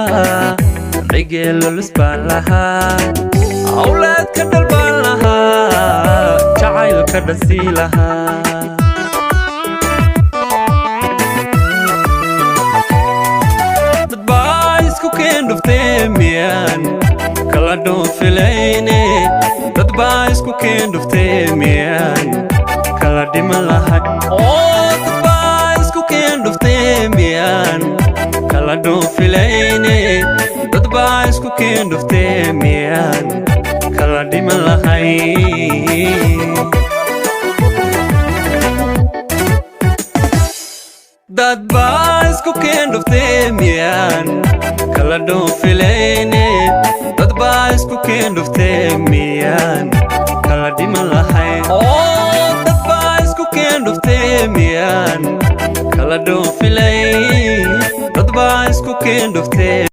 lahaa, dhigeelolis baan lahaa, awlaadka dhal baan lahaa, jacaylka dhasii lahaa. Dad baa isku keen dhuftee miyaan kala dhoofilayne? Dad baa isku keen dhuftee miyaan kala dhiman lahay? Oo dad baa isku keen dhuftee miyaan kala dhoofilayne? Dad baa isku keen dhuftee miyaan kala dhiman lahay? Dad baa isku keen dhuftee miyaan kala dhoofilayne? Dad baa isku keen dhuftee miyaan kala dhiman lahay? Oo dad baa isku keen dhuftee miyaan kala dhoofilay? Dad baa isku keen dhuftee.